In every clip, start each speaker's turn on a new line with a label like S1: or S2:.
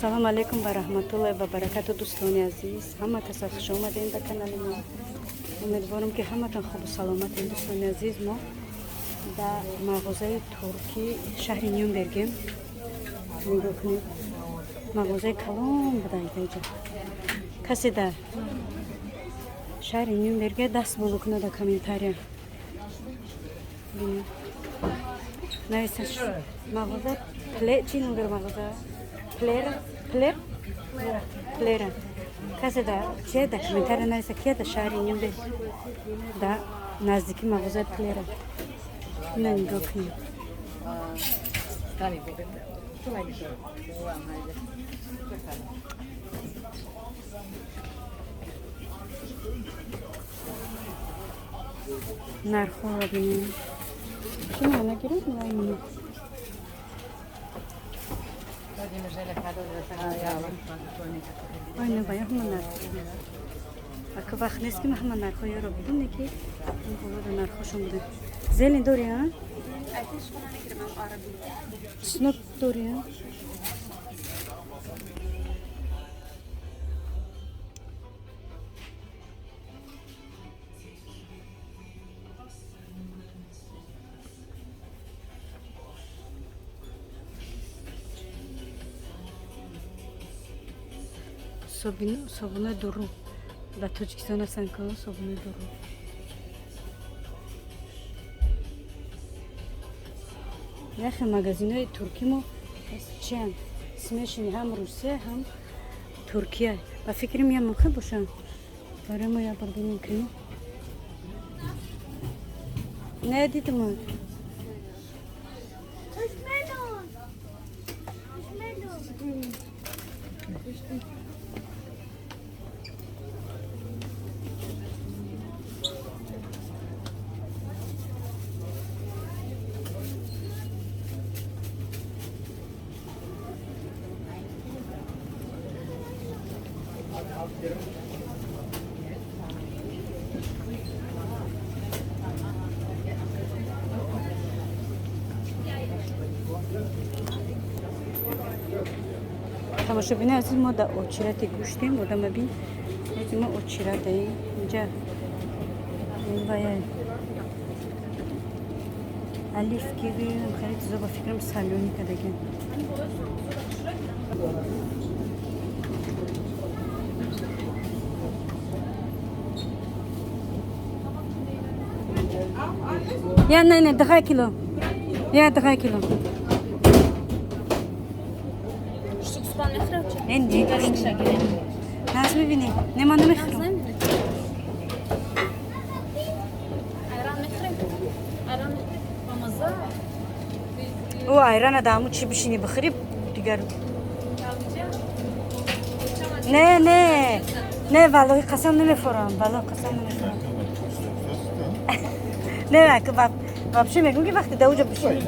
S1: Салом алейкум ва раҳматуллоҳи ва баракату, дӯстони азиз. Ҳама каса хуш омадем ба канали мо. Умедворам, ки ҳаматон хубу саломатем, дӯстони азиз. Мо дар мағозаи туркӣ шаҳри Нюнбергем. Нигоҳ кунед, мағозаи калон буда идаҷа. Касе дар шаҳри Нюнберге, даст боло кунад дар комментария. Бинед. Нависа мағоза Пле, чӣ ном дора мағоза? Плера, Плер? Плера. Касе да чия дар комментария нависа, кия дар шаҳри Нюнберг да наздики мағозаи Плера. Ина нигоҳ кунед. Нархҳоро бинем. Чӣ нагирем? Вай. Ой, не, бая ҳама нарх. Ака вақт нест, ки ман ҳама нархҳояро бидуне, ки ин болода нархҳошон буда. Зелень дори, а? Чеснок дори, а? Собунои дуру дар Тоҷикистон ҳастанд ку, собунои дуру. Яхе магазинҳои туркӣ мо чиянд? Смешанный, ҳам Русия, ҳам Туркия. Ба фикри меям, мумкин бошанд. Барои мо як бор бинем ки не дидам.
S2: Marshmallow. Marshmallow.
S1: Тамошобини азиз, мо дар очирати гӯштем. Одама бин, ҳози мо очиратаем инҷа. Вая оливки, хеле чизо, ба фикрам, солёный кадаген. Ja, nein, nein, 3 Kilo. Ja, 3 Kilo. Не, не, нағз мебинӣ. Не, ман намехӯрам.
S3: Айран мехӯрем? Айран мехӯрем? Ба мазза?
S1: Ӯ айрана дааму чӣ бишинӣ бихӯри дигар. Не, не, не, валлоҳи қасам намефурам, валлоҳ қасам намефурам. Не, вообще мегӯм, ки вақте дар уҷа бишинӣ,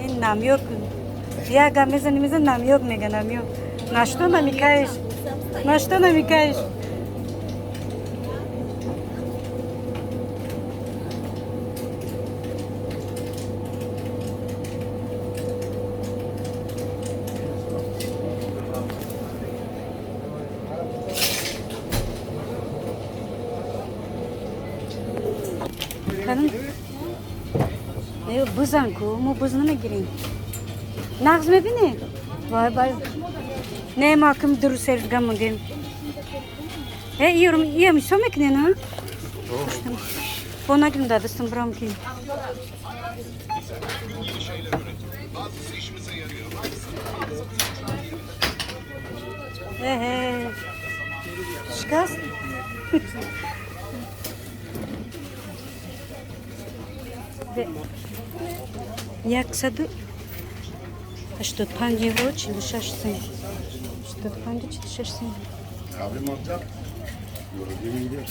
S1: ин намёк як гап мезани, мезани, намёк мега, намёк. На что намекаешь? На что намекаешь? Канун бузан ку, мо буз намегирем. Нағз мебинӣ? Вай, вай, не, мо акм дуру серга мондем. Э, иёрм, иям ҳисоб мекунен, а? Бо нагирем, дар дастам бирам ки. Эҳе, шикаст. 185 евро 46 цент. 85, 46 цент.
S4: Abim olacak. Yorucu gidiyor.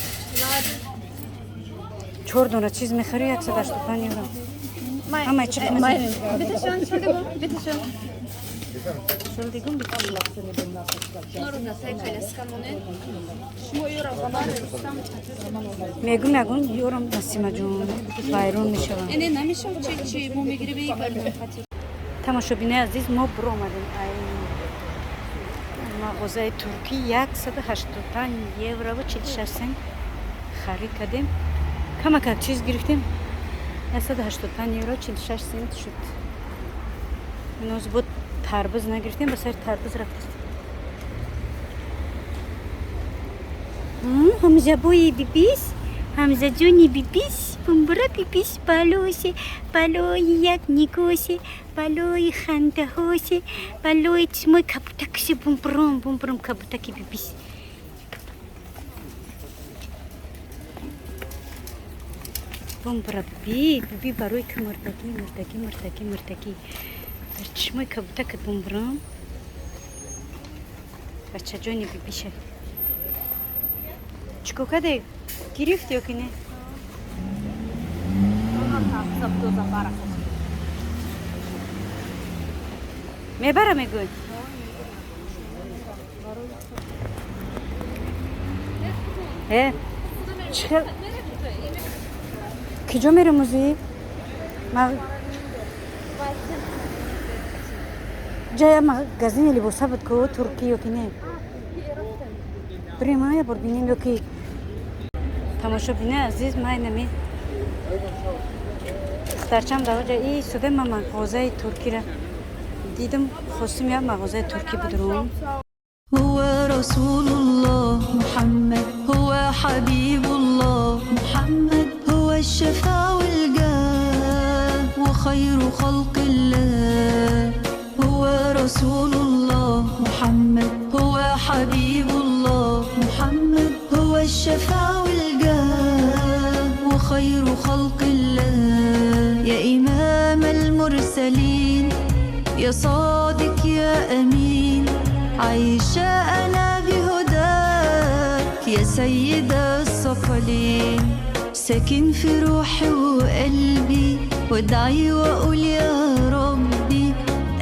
S1: Чор дона чиз мехӯри, 185 евро. Ҳамаи чӣ қимат?
S3: Bitte schön, Entschuldigung, bitte schön.
S1: Entschuldigung, bitte. Мегум, ягон ёрам, Насимаҷон, вайрон мешавам.
S3: Не, намешав, чи чи мо мегири бе.
S1: Тамошобинои азиз, мо биромадем ай. Мағозаи туркӣ 185 еврову 46 сент харид кардем. Камакак чиз гирифтем, 185 евро 46 сент шуд. Ҳанӯз бо тарбуз нагирифтем, ба сари тарбуз рафтем. Ҳамзабои бибис, ҳамзаҷони бибис, бумбура бибис, балосе, балои як нигосе, балои хандаҳосе, балои чишмои кабутакисе, бумбуром, бумбуром, кабутаки бибис. Бумбура биби, биби барои ки мурдагӣ, мурдагӣ, мурдагӣ, мурдагӣ. Дар чишмои кабутакат бумбуром. Бачаҷони бибиша. Чикор кардӣ? Гирифт ё ки не? Мебара мегӯй? Э, чихел киҷо мерем ӯзи? Ҷая магазини либоса буд ку, туркӣ ё ки не? Бирем, я бор бинем ё ки. Тамошобинои азиз, ман инами духтарчам дар оҷа истода, ман мағозаи туркиро дидам, хостим як мағозаи туркӣ бидуром.
S2: هو رسول الله محمد، هو حبيب الله محمد، هو الشفاع والجاه وخير خلق الله. هو رسول الله محمد، هو حبيب الله محمد، هو الشفاع والجاه وخير خلق الله. يا إمام المرسلين، يا صادق يا أمين، عايشة أنا بهداك يا سيد الثقلين. ساكن في روحي وقلبي، وادعي وأقول يا ربي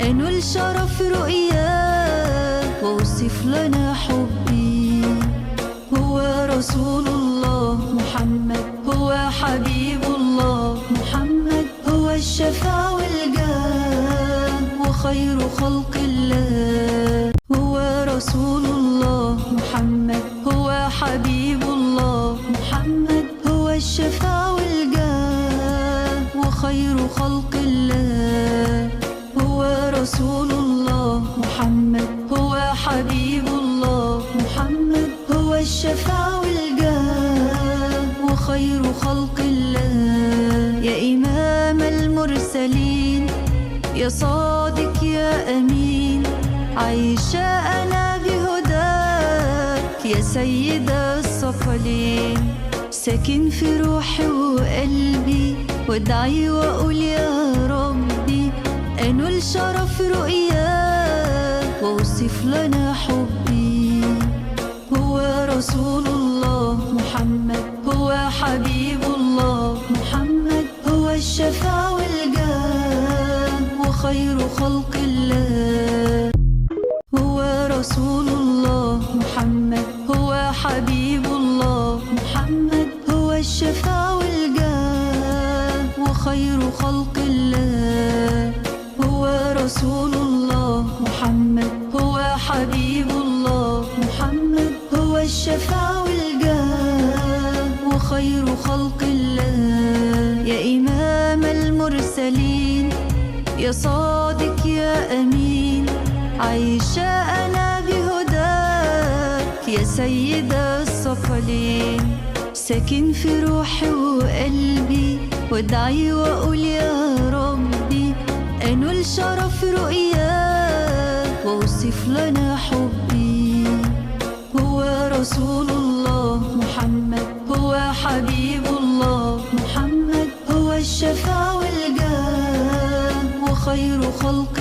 S2: أنول شرف رؤياك واوصف لنا حبي. هو رسول الله محمد، هو حبيب الله محمد، هو الشفاع والجاه وخير خلق الله. هو رسول الله محمد، هو حبيب الله محمد، هو الشفاع والجاه وخير خلق الله. هو رسول الله محمد، هو حبيب الله محمد، هو الشفاع والجاه وخير خلق الله. يا إمام المرسلين، يا صادق يا أمين، عايشة أنا بهداك يا سيد الثقلين. ساكن في روحي وقلبي، وادعي وأقول يا ربي أنول شرف رؤياك واوصف لنا حبي. هو رسول الله محمد، هو حبيب الله محمد، هو الشفاع والجاه وخير خلق الله. هو رسول الله محمد، هو حبيب الله محمد، هو الشفاع والجاه وخير خلق الله. هو رسول الله محمد، هو حبيب الله محمد، هو الشفاع والجاه وخير خلق الله. يا إمام المرسلين، يا صادق يا أمين، عايشة أنا بهداك يا سيد الثقلين. ساكن في روحي وقلبي، وادعي وأقول يا ربي أنول شرف رؤياك واوصف لنا حبي. هو رسول الله محمد، هو حبيب الله محمد، هو الشفاع والجاه وخير خلق